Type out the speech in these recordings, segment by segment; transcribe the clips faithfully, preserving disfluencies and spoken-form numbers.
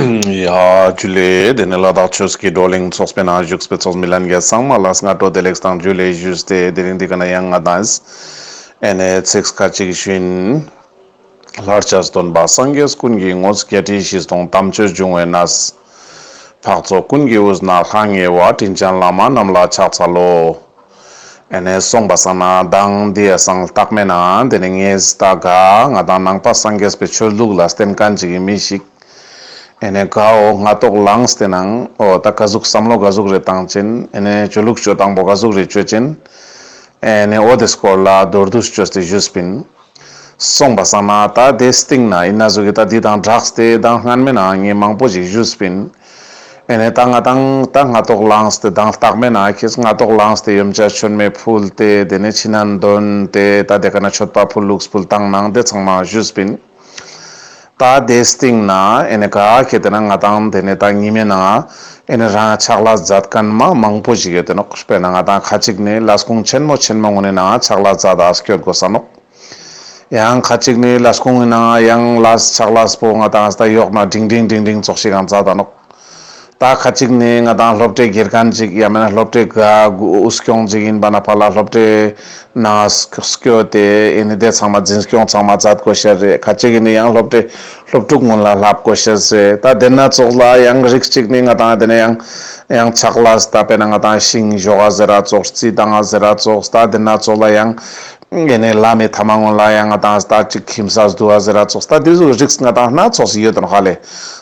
ཡ་ཇུ་ལེ། དེ་ནས་ལ་དྭགས་ཆོས་ཀྱི་བགྲོ་གླེང་ཚོགས་པའི་ནང་བཞུགས་པའི་ཚོགས་མི་ལྷན་རྒྱས་ཚང་མ་ལ་སྔ་དྲོ་བདེ་ལེགས་དང་ཇུ་ལེ་ཞུས་ཏེ། དེ་རིང་འདི་ག་ན་ཡང་ང་དང་ཨེ་ནེ་ཚིགས་ཁ་ཅིག་བཞིན། ལྷར་བཅས་སྟོན་པ་སངས་རྒྱས་ཀུན་གྱི་ངོ་བོ། བརྒྱད་ཁྲི་བཞི་སྟོང་དམ་ཆོས་འབྱུང་བའི་གནས། འཕགས་ཚོགས་ཀུན་གྱི་དབུས་ན་ལྷང་ངེ་བ། དྲིན་ཅན་བླ་མ་རྣམས་ལ་ཕྱག་འཚལ་ལོ། ཨེ་ནེ་སོང་པ་སང་ན་མདང་འདི་ཡ་སང་ལྟག་མེད་ན་དེ་ནས་ངས་ད་ག་ང་དང་ནང་པ་སངས་རྒྱས་པའི་ཆོས་ལུགས་ལ་བརྟེན་མཁན་ཅིག་གི་མི་ཞིག་ཨེ་ནེ་གའོ་སྔ་ཏོག་ལངས་ཏེ་ནང་འོ་ད་ག་ཟུག་བསམ་བློ་ག་ཟུག་རེ་བཏང་ཅིན། ཨེ་ནེ་ཆོས་ལུགས་སྤྱོད་སྟངས་པོ་ག་ཟུག་རེ་སྤྱོད་ཅིན། ཨེ་ནེ་འོ་དེ་སྐོར་ལ་མདོར་བསྡུས་བཅོས་ཏེ་ཞུས་པིན། སོང་པ་སང་ན་ད་དེ་སྟིང་ན་ཨིན་ན་ཟུག་གི་ད་འདི་དང་སྦྲགས་ཏེ་ད་སྔན་མེད་ན་ངས་མང་པོ་ཞིག་ཞུས་པིན། ཨེ་ནེ་ད་ང་དང་ད་སྔ་ཏོག་ལངས་ཏེ་དང་ལྟག་མེད་ན་ཁྱེད་སྔ་ཏོག་ལངས་ཏེ་ཡོན་ཆབ་མཆོད་མེ་ཕུལ་ཏེ་དེ་ནས་ཕྱི་ནང་འདོན་ཏེ་ད་དེ་ཀ་ན་མཆོད་པ་ཕུལ་ལུགས་ཕུལ་སྟངས་ནང་དེ་ཚང་མ་ཞུས་པིན། ད་དེ་སྟིང་ན་ཨེ་ནེ་ག་ཁྱེད་དེ་ན་ང་དང་དེ་ནས་ད་ཉི་མའི་ནང་ཨེ་ནེ་རང་ཕྱག་ལས་མཛད་མཁན་མ་མང་པོ་ཞིག་ཡོད་དེ་ནོག་དཔེར་ན་ང་དང་ཁ་ཅིག་ནི་ལས་ཁུངས་ཆེན་མོ་ཆེན་མོ་ངོ་ནས་ནང་ཕྱག་ལས་མཛད་ད་སྐྱོད་དགོས་ས་ནོག་ཡང་ཁ་ཅིག་ནི་ལས་ཁུངས་ནང་ཡང་ལས་ཕྱག་ལས་པོ་ང་དང་ད་ཡོག་ན་འབྲིང་འབྲིང་འབྲིང་འབྲིང་ཙོགས་ཤིག་ཡང་མཛད་ད་ནོག་ད་ཁ་ཅིག་ནི་ང་དང་སློབ་གྲྭའི་དགེ་རྒན་ཅིག་ཡང་མེད་ན་སློབ་གྲྭའི་ག་དབུ་སྐྱོང་ཅིག་ཡིན་པ་ན་ཕ་ལ་སློབ་གྲྭའི་ནང་སྐྱོད་དེ་ཨེ་ནེ་དེ་ཚང་མ་འཛིན་སྐྱོང་ཚང་མ་མཛད་དགོས་ཤེས་རེད། ཁ་ཅིག་ནི་ཡང་སློབ་གྲྭའི་སློབ་ཕྲུག་སྔོན་ལ་བསླབ་དགོས་ཤེས་རེད། ད་དེ་ན་ཙོགས་ལ་ཡང་རིགས་ཅིག་ནི་ང་དང་དེ་ནས་ཡང་ཡང་ཕྱག་ལས་ད་དཔེར་ན་ང་དང་ཤིང་བཞོ་ག་ཟེར་ར་ཙོགས་རྩི་བཏང་ང་ཟེར་ར་ཙོགས་ད་དེ་ན་ཙོགས་ལ་ཡང་ཨེ་ནེ་ལམ་མི་ཐ་མ་སྔོན་ལ་ཡང་ང་དང་ད་ཅིག་ཁྱིམ་ས་འདུལ་བ་ཟེར་ར་ཙོགས་ད་དེ་ཟུག་རིགས་ང་དང་སྣ་ཚོགས་ཤིག་ཡོད་དོ་ཧ་ལེ།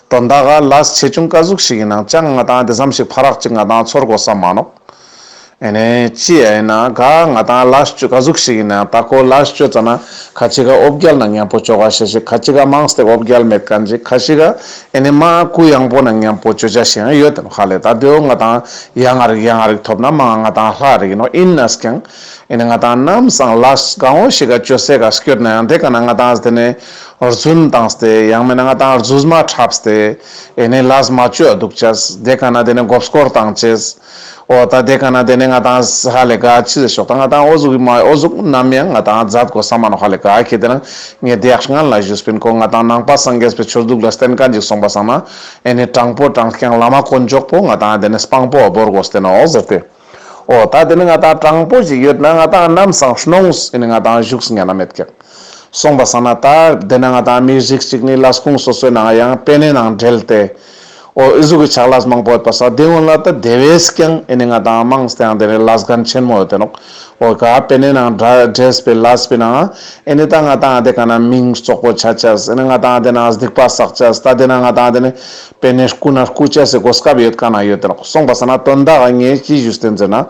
དོན་དག་ག་ལས་ཆེ་ཆུང་ག་ཟུག་ཞིག་ཡིན་ནའང་ཅང་ང་དང་དེ་ཙམ་ཞིག་ཕ་རག་ཅིག་ང་དང་ཚོར་དགོས་ས་མ་ནོག་ཨེ་ནེ་ཅི་ཡ་ཡིན་ན་ག་ང་དང་ལས་ཅོ་ག་ཟུག་ཞིག་ཡིན་ནའང་ད་ཁོ་ལས་ཅོ་ཙ་ན་ཁ་ཅིག་ག་འོ་བརྒྱལ་ན་མཉམ་པོ་ཅོ་ག་ཤེས་ཤིག་ཁ་ཅིག་ག་མང་སྟེ་འོ་བརྒྱལ་མེད་མཁན་ཅིག་ཁ་ཅིག་ག་ཨེ་ནེ་མ་གུ་ཡངས་པོ་ན་མཉམ་པོ་ཅོ་ཅ་ཞིག་ཡང་ཡོད་དེ་ཧ་ལེ། ད་དེའོ་ང་དང་ཡང་ང་རིག་ཡང་ང་རིག་ཐོབ་ན་མང་ང་དང་ལྷ་རིག་ཡིན་ནོག་ཡིན་ནས་ཀྱང་ཨེ་ནེ་ང་དང་ནམ་སང་ལས་གང་བོ་ཞིག་ག་ཅོ་སའི་ག་སྐྱོད་ན་ཡང་དེ་ཀ་ན་ང་དང་དེ་ནས་རྫུན་བཏང་སྟེ་ཡང་མེད་ན་ང་དང་རྫུས་མ་འཁྲབ་སྟེ་ཨེ་ནེ་ལས་མ་ཅོ་འདུག་ཅེས་དེ་ཀ་ན་དེ་ནས་མགོ་སྐོར་བཏང་ཅེས། འོ་ད་དེ་ཀ་ན་དེ་ནས་ང་དང་ཧ་ལེ་ག་ཅི་ཟེར་ཤོག་ད་ང་དང་འོ་ཟུག་མ་འོ་ཟུག་ནམ་ཡང་ང་དང་མཛད་དགོས་ས་མ་ནོག་ཧ་ལེ་ག་ཁྱེད་དེ་ན་ངས་དེ་ཡག་སྔན་ལ་ཞུས་པིན། ཁོ་ང་དང་ནང་པ་སངས་རྒྱས་པའི་ཆོས་ལུགས་ལ་བརྟེན་མཁན་ཅིག་སོང་པ་སང་ན་ཨེ་ནེ་དྲང་པོ་དྲང་རྐྱང་བླ་མ་དཀོན་མཆོག་པོ་ང་དང་དེ་ནས་སྤང་པོ་བོར་དགོས་ཏེ་ནོག་ཟེར་ཏེ། འོ་ད་དེ་ནི་ང་དང་དྲང་པོ་ཞིག་ཡོད་ན་ང་དང་ནམ་སང་གནོངས་ཨེ་ནེ་ང་དང་བཞུགས་ཉན་ན་མེད་ཀྱག་སོང་པ་སང་ན་ད་དེ་ན་ང་དང་མི་རིགས་ཅིག་ནི་ལས་ཁུངས་སོ་སོའི་ནང་ཡང་པེ་ནེ་ནང་འབྲེལ་ཏེ། འོ་ཨི་ཟུག་གི་ཕྱག་ལས་མང་པོ་ཡོད་པ་ས་དེ་སྔོན་ལ་ད་དེ་བས་ཀྱང་ཨེ་ནེ་ང་དང་མང་སྟེ་ཡང་དེ་ནས་ལས་འགན་ཆེན་མོ་ཡོད་དེ་ནོག་འོ་ག་པེ་ནེ་ནང་འདྲ་འབྲེལ་པའི་ལས་པའི་ནང་ཨེ་ནེ་ད་ང་དང་དེ་ཀ་ན་མིང་བཙོག་པོ་ཆ་ཅེས་ཨེ་ནེ་ང་དང་དེ་ན་སྡིག་པ་བསགས་ཅེས་ད་དེ་ན་ང་དང་དེ་ནས་པེ་ནེ་རྐུ་ན་རྐུ་ཅེས་སི་གོ་སྐབས་ཡོད་ཀ་ན་ཡོད་དེ་ནོག་སོང་པ་སང་ན་དོན་དག་ངས་ཅི་ཞུས་ཏེ་ཟེར་ན།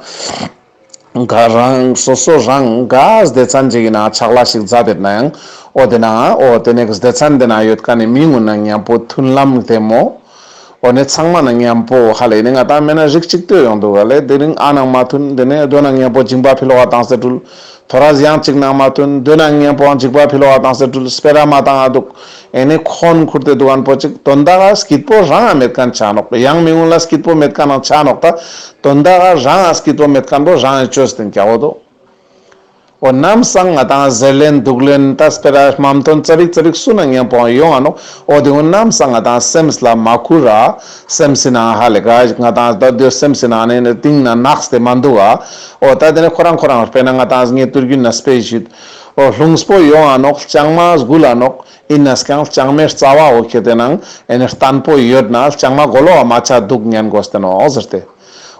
ག་རང་སོ་སོ་རང་ག་སྡེ་ཚན་ཅིག་གི་ནང་ཕྱག་ལས་ཤིག་མཛད་དེ་ན་ཡང་འོ་དེ་ན་འོ་དེ་ནས་སྡེ་ཚན་དེ་ན་ཡོད་མཁན་ནི་མི་ངོ་ན་མཉམ་པོ་མཐུན་ལམ་བདེ་མོ། འོ་ནས་ཚང་མ་ན་མཉམ་པོ་ཧ་ལེ་ནི་ང་དང་མེད་ན་རིགས་གཅིག་ལྟོས་ཡོང་འདུག་ག་ལེ། དེ་རིང་ཨ་ནང་མ་མཐུན་དེ་ནས་དོ་ན་མཉམ་པོ་འཇིགས་པ་ཕི་ལོག་ག་བཏང་སྟེ་འགྲུལ། ཐོ་རས་ཡང་གཅིག་ནང་མ་མཐུན་དོ་ན་མཉམ་པོའང་འཇིགས་པ་ཕི་ལོག་ག་བཏང་སྟེ་འགྲུལ་སྤེ་ར་མ་བཏང་ང་འདུག་ཨེ་ནེ་འཁོན་ཁུར་ཏེ་འདུག་མཁན་པོ་ཅིག་དོན་དག་ག་སྐྱིད་པོ་རང་ང་མེད་མཁན་ཆ་ནོག་ཡང་མི་ངོ་ལ་སྐྱིད་པོ་མེད་མཁན་ནང་ཆ་ནོག་ད་དོན་དག་ག་རང་ང་སྐྱིད་པོ་མེད་མཁན་པོ་རང་ང་བཅོས་ཏེ་ཀྱག་འོ་དོ། འོ་ནམ་སང་ང་དང་ཟེར་ལེན་སྡུག་ལེན་ད་སྤེ་ར་མ་མཐུན་ཙ་པིག་ཙ་པིག་སུ་ན་མཉམ་པོའང་ཡོང་ང་ནོག་འོ་དེ་འོ་ནམ་སང་ང་དང་སེམས་ལ་མ་ཁུར་ར་སེམས་སི་ནང་ཧ་ལེ་ག་ང་དང་ད་དེ་སེམས་སི་ནང་ནས་ནི་གཏིང་ན་ནགས་ཏེ་མ་འདུག་ག་འོ་ད་དེ་ནི་ཁོ་རང་ཁོ་རང་དཔེར་ན་ང་དང་ངས་དུས་རྒྱུན་ན་དཔེ་ཞུས། འོ་ལྷུངས་པོ་ཡོང་ང་ནོག་ལྕང་མ་སྒུལ་ལ་ནོག་ཡིན་ནས་ཀྱང་ལྕང་མའི་རྩ་བ་འོ་ཁྱེར་ཏེ་ནང་ཨེ་ནི་བརྟན་པོ་ཡོད་ན་ལྕང་མ་མགོ་ལོག་ག་མ་ཆ་འདུག་ཉན་དགོས་ཏེ་ནོག་ཟེར་ཏེ།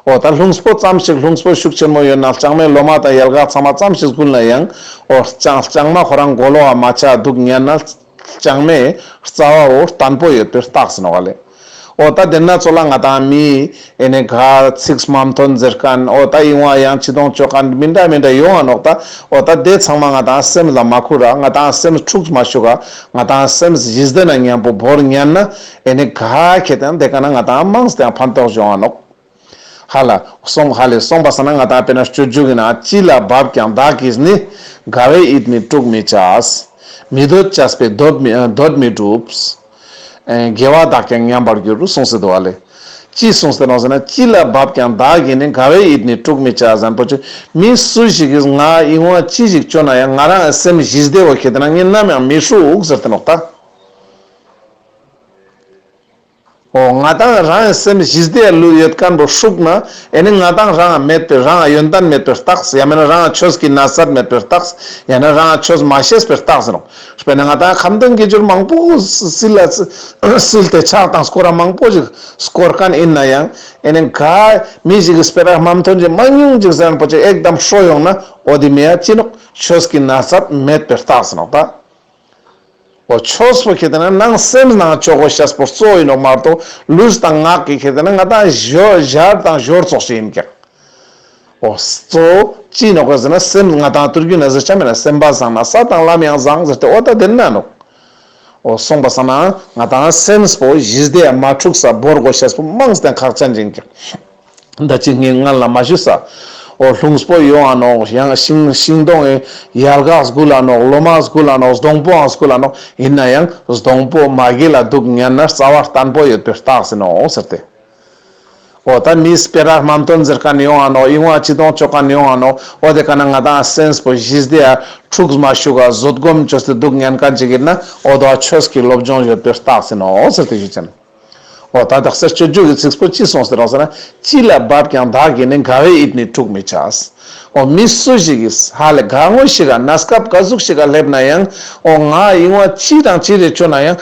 འོ་ད་ལྷུངས་པོ་ཙམ་ཞིག་ལྷུངས་པོ་ཤུགས་ཆེན་མོ་ཡོད་ན་ལྕང་མའི་ལོ་མ་དང་ཡལ་ག་ཚང་མ་ཙམ་ཞིག་སྒུལ་ན་ཡང་འོ་ལྕང་ལྕང་མ་ཁོ་རང་མགོ་ལོག་ག་མ་ཆ་འདུག་ཉན་ན་ལྕང་མའི་རྩ་བ་འོ་བརྟན་པོ་ཡོད་པའི་རྟགས་ཟེར་ནོག་ལེ། འོ་ད་དེ་ན་ཚོ་ལ་ང་དང་མི་ཨེ་ནི་ག་ཚིག་མ་མཐུན་ཟེར་མཁན། འོ་ད་ཡིན་བ་ཡང་ཅི་གཏོང་ཅོ་མཁན་མི་འདྲ་མི་འདྲ་ཡོང་ང་ནོག་ད་འོ་ད་དེ་ཚང་མ་ང་དང་སེམས་ལ་མ་ཁུར་ར་ང་དང་སེམས་འཁྲུགས་མ་བཅུག་ག་ང་དང་སེམས་ཞི་བདེ་ན་མཉམ་པོ་བོར་ཉན་ན་ཨེ་ནི་ག་ཁེ་དང་དེ་ཀ་ན་ང་དང་མང་སྟེ་ཕན་ཐོགས་ཡོང་ང་ནོག་ཧ་ལ་སོང་ཧ་ལེ་སོང་པ་སང་ན་ང་དང་དཔེར་ན་སྤྱོད་འཇུག་གི་ནང་ཅི་ལ་བབ་ཀྱང་བདག་གིས་ནི། དགའ་བའི་ཡིད་ནི་དཀྲུག་མི་བྱ། མི་འདོད་བྱས་པས་འདོད་མི་འདོད་མི་འགྲུབ། ཨེ་དགེ་བ་དག་ཀྱང་ཉམས་པར་འགྱུར་གསུངས་སེ་འདུག་ཨ་ལེ། ཅི་གསུངས་སེ་ནོག་ཟེར་ན་ཅི་ལ་བབ་ཀྱང་བདག་གིས་ནི་དགའ་བའི་ཡིད་ནི་དཀྲུག་མི་བྱ་ཟེར་མཁན་པོ་ཅི་མི་སུ་ཞིག་གིས་ང་ཡིན་བ་ཅི་ཞིག་བཅོ་ན་ཡང་ང་རང་སེམས་ཞི་བདེ་བོ་ཁེ་དེ་ན་ངས་ནམ་ཡང་མི་དཀྲུག་ཟེར་ཏེ་ནོག་ད། འོ་ང་དང་རང་སེམས་ཞི་བདེ་ལུས་ཡོད་མཁན་པོ་ཧྲུག་ན་ཨེ་ནི་ང་དང་རང་མེད་པའི་རང་ཡོན་ཏན་མེད་པའི་རྟགས། ཡང་མེད་ན་རང་ཆོས་ཀྱི་ན་ཚ་མེད་པའི་རྟགས། ཡང་ན་རང་ཆོས་མ་ཤེས་པའི་རྟགས་ཟེར་ནོག་དཔེར་ན་ང་དང་ཁ་འདོན་དགེ་སྦྱོར་མང་པོ་སིལ་ལ་སིལ་ཏེ་ཕྱག་དང་སྐོར་ར་མང་པོ་ཞིག་སྐོར་མཁན་ཡིན་ན་ཡང་ཨེ་ནི་ག་མི་ཞིག་གི་སྤེ་ར་མ་མཐོན་ཅིག་མ་ཉུང་ཅིག་ཟེར་མཁན་པོ་ཅིག་ཨེག་དམ་ཧྲོ་ཡོང་ན་འོ་དེ་མེ་ཡ་ཅི་ནོག་ཆོས་ཀྱི་ན་ཚ་མེད་པའི་རྟགས་ཟེར་ནོག་ད། འོ་ཆོས་པོ་ཁེ་ཏེ་ན་ནང་སེམས་ནང་ཆོག་གོ་ཤེས་པོ་གཙོ་བོ་ཡིན་ནོག་མ་གཏོགས་ལུས་དང་ངག་གི་ཁེ་ཏེ་ན་ང་དང་ཞོ་ཞར་དང་ཞོར་ཙོགས་ཤིག་ཡིན་ཀྱག་འོ་གཙོ་བོ་ཅི་ནོག་ཟེར་ན་སེམས་ང་དང་དུར་རྒྱུ་ན་ཟེར་ཆ་མེད་ན་སེམས་པ་བཟང་ན་ས་དང་ལམ་ཡང་བཟང་ཟེར་ཏེ་འོ་ད་དེ་ན་ནོག་འོ་སོང་པ་སང་ན་ང་དང་སེམས་པོ་ཞི་བདེ་ཡ་མ་འཁྲུགས་ས་བོར་གོ་ཤེས་པོ་མང་སྟེ་ཁག་ཅན་ཅིག་ཡིན་ཀྱག་ད་ཅི་ངས་སྔན་ལ་མ་ཞུས་ས། འོ་ལྷུང་སྤོ་ཡོང་ང་ནོག་ཡང་ཤིང་ཤིང་སྡོང་ཡལ་ག་སྒུལ་ལ་ནོག་ལོ་མ་སྒུལ་ལ་ནོག་སྡོང་པོའང་སྒུལ་ལ་ནོག་ཡིན་ན་ཡང་སྡོང་པོ་མ་གི་ལ་འདུག་ཉན་ན་རྩ་བ་བརྟན་པོ་ཡོད་པའི་རྟགས་ཡིན་ནོག་ཟེར་ཏེ། འོ་ད་མི་སྤེ་ར་མ་མཐོན་ཟེར་མཁན་ཡོང་ང་ནོག་ཨིན་བ་ཅི་དོང་ཅོ་མཁན་ཡོང་ང་ནོག་འོ་དེ་ཀ་ན་ང་དང་སེམས་པོ་ཞི་བདེ་ཡ་འཁྲུགས་མ་ཞུགས་ག་བཟོད་སྒོམ་ཅོས་ཏེ་འདུག་ཉན་མཁན་ཅིག་ཡིན་ན་འོ་དོ་ཆོས་ཀྱི་སློབ་སྦྱོང་ཡོད་པའི་རྟགས་ཡིན་ནོག་ཟེར་ཏེ་ཞུ་ཅན། འོ་ད་དག་ས་སྤྱོད་འཇུག་གི་ཚིག་པོ་ཅི་གསུངས་ཏེ་རོགས་ཟེར་ན། ཅི་ལ་བབ་ཀྱང་བདག་གིས་ནི། དགའ་བའི་ཡིད་ནི་འཁྲུག་མི་བྱ། འོ་མི་སུ་ཞིག་གིས་ཧ་ལས་ག་ངོ་ཞིག་ག་གནས་སྐབས་ག་ཟུག་ཞིག་ག་སླེབས་ན་ཡང་འོ་ང་ཨིན་བ་ཅི་དང་ཅི་རེ་བཅོ་ན་ཡང་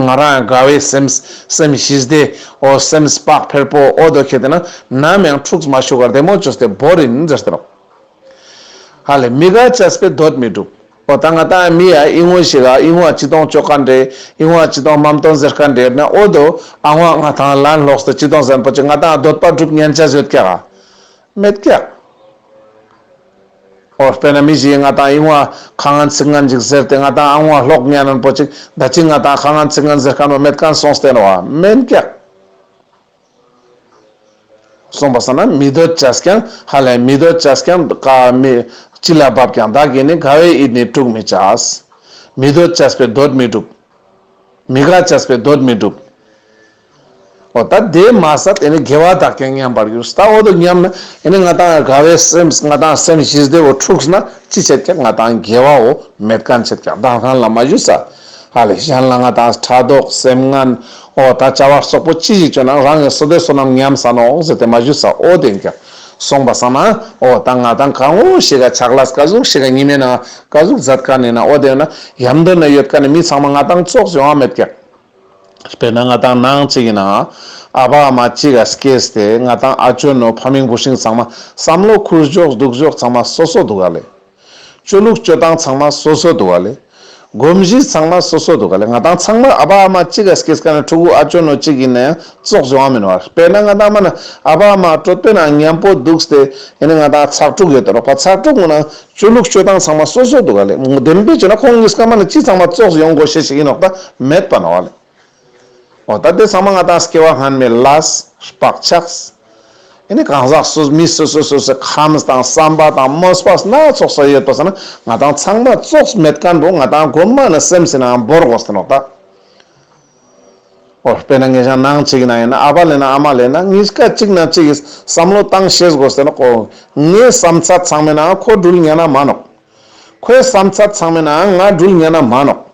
ང་རང་དགའ་བའི་སེམས་སེམས་ཞི་བདེ་འོ་སེམས་བག་ཕེར་པོ་འོ་དོ་ཁེ་ཏེ་ན་ནམ་ཡང་འཁྲུགས་མ་ཞུགས་ག་བདེ་མོ་ཅོས་ཏེ་བོར་ཡིན་ཟེར་ཏེ་རོགས། ཧ་ལས་མི་དགའ་བྱས་པའི་འདོད་མི་འགྲུབ། འོ་ད་ང་དང་མི་ཡ་ཨིན་བ་ཞིག་ག་ཨིན་བ་ཅི་དོང་ཅོ་མཁན་རེ་ཨིན་བ་ཅི་དོང་མ་མཐོན་ཟེར་མཁན་རེ་ན་འོ་དོ་ཨ་ང་ང་དང་ལན་ལོག་སྟེ་ཅི་དོང་ཟེར་པོ་ཅིག་ང་དང་འདོད་པ་འགྲུབ་ཉན་ཆ་ཡོད་ཀྱག་ག་མེད་ཀྱག་འོ་དཔེར་ན་མི་ཞིག་ང་དང་ཨིན་བ་ཁ་ངན་ཚིག་ངན་ཅིག་ཟེར་ཏེ་ང་དང་ཨ་ང་ལོག་ཉན་ནན་པོ་ཅིག་ད་ཅི་ང་དང་ཁ་ངན་ཚིག་ངན་ཟེར་མཁན་བ་མེད་མཁན་སོང་སྟེ་ནོག་བ་མེད་ཀྱག་སོང་པ་སང་ན་མི་འདོད་བྱས་ཀྱང་ཧ་ལས་མི་འདོད་བྱས་ཀྱང་དགའ་མི་ཅི་ལ་བབ་ཀྱང་བདག་གིས་ནི། དགའ་བའི་ཡིད་ནི་འཁྲུག་མི་བྱ། མི་འདོད་བྱས་པའི་འདོད་མི་འགྲུབ། མི་དགའ་བྱས་པའི་འདོད་མི་འགྲུབ། འོ་ད་དེ་མ་ཟད་ཨེ་ནི་དགེ་བ་དག་ཀྱང་ཉམས་པར་འགྱུར། ད་འོ་དོ་ཉམས་ན་ཨེ་ནི་ང་དང་དགའ་བའི་སེམས་ང་དང་སེམས་ཞི་བདེ་བོ་འཁྲུགས་ན་ཅི་བྱེད་ཀྱང་ང་དང་དགེ་བ་བོ་མེད་མཁན་བྱེད་ཀྱང་ད་ཧ་ལ་མ་ཞུས་ས། ཧ་ལས་གཞན་ལ་ང་དང་ཕྲག་དོག་སེམས་ངན་འོ་ད་བྱ་བ་སོག་པོ་ཅི་ཞིག་བཅོས་ན་རང་གི་བསོད་བདེ་བསོད་ནམས་ཉམས་ས་ནོག་ཟེར་ཏེ་མ་ཞུས་ས། འོ་དེ་ཀྱང་སོང་པ་སང་ན་འོ་ད་ང་དང་ག་ངོ་ཞིག་ག་ཕྱག་ལས་ག་ཟུག་ཞིག་ག་ཉི་མའི་ནང་ག་ཟུག་མཛད་མཁན་ཡིན་ན་འོ་དེ་ན་ཡམ་དོ་ན་ཡོད་མཁན་ནི་མི་ཚང་མ་ང་དང་ཙོགས་ཡོང་བ་མེད་ཀྱག་དཔེར་ན་ང་དང་ནང་གཅིག་ཡིན་ན་ཨ་ཕ་ཨ་མ་གཅིག་ག་སྐྱེས་ཏེ་ང་དང་ཨ་ཅོ་ནོ་ཕ་མིང་བུ་སྲིང་ཚང་མ་བསམ་བློ་ཁུར་ཕྱོགས་འདུག་ཕྱོགས་ཚང་མ་སོ་སོ་འདུག་ག་ལེ། སྤྱོད་ལུགས་སྤྱོད་སྟངས་ཚང་མ་སོ་སོ་འདུག་ག་ལེ། གོམས་གཤིས་ཚང་མ་སོ་སོ་འདུག་ག་ལེ། ང་དང་ཚང་མ་ཨ་ཕ་ཨ་མ་གཅིག་ག་སྐྱེས་མཁན་ཕྲུ་གུ་ཨ་ཅོ་ནོ་གཅིག་ཡིན་ན་ཡང་ཙོགས་ཡོང་བ་མིན་བ། དཔེར་ན་ང་དང་མ་ན་ཨ་ཕ་ཨ་མ་གྲོད་པའི་ནང་མཉམ་པོ་འདུག་སྟེ་ཡིན་ན་ང་དང་ཚག་ཕྲུག་ཡོད་དོ་རོགས་པ་ཚག་ཕྲུག་ངུ་ན་སྤྱོད་ལུགས་སྤྱོད་སྟངས་ཚང་མ་སོ་སོ་འདུག་ག་ལེ། བདེན་པའི་ཆོས་ན་ཁོང་གཉིས་ཀ་མ་ན་ཅི་ཚང་མ་ཙོགས་ཡོང་དགོས་ཤེས་ཤིག་ཡིན་ནོག་ད་མེད་པ་ནོག་ལེ། འོ་ད་དེ་ཚང་མ་ང་དང་སྐྱེ་བ་སྔན་མའི་ལས་བག་ཆགས། ཨེ་ནི་གང་ཟག་སོ་མི་སོ་སོ་སོ་སོའི་ཁམས་དང་བསམ་པ་དང་མོས་པ་སྣ་ཚོགས་ས་ཡོད་པ་ས་ན་ང་དང་ཚང་མ་ཙོགས་མེད་མཁན་པོ་ང་དང་གོ་མ་ན་སེམས་སི་ནང་བོར་དགོས་ཏེ་ནོག་ད། འོ་དཔེར་ན་ངེད་ཅག་ནང་གཅིག་ན་ཡིན་ན་ཨ་ཕ་ལེ་ན་ཨ་མ་ལེ་ན་གཉིས་ཀ་གཅིག་ན་གཅིག་གི་བསམ་བློ་བཏང་ཤེས་དགོས་ཏེ་ནོག་འོ་ངའི་བསམ་ཚད་ཚང་མའི་ནང་ཁོ་འགྲུལ་ཉན་ན་མ་ནོག་ཁོའི་བསམ་ཚད་ཚང་མའི་ནང་ང་འགྲུལ་ཉན་ན་མ་ནོག་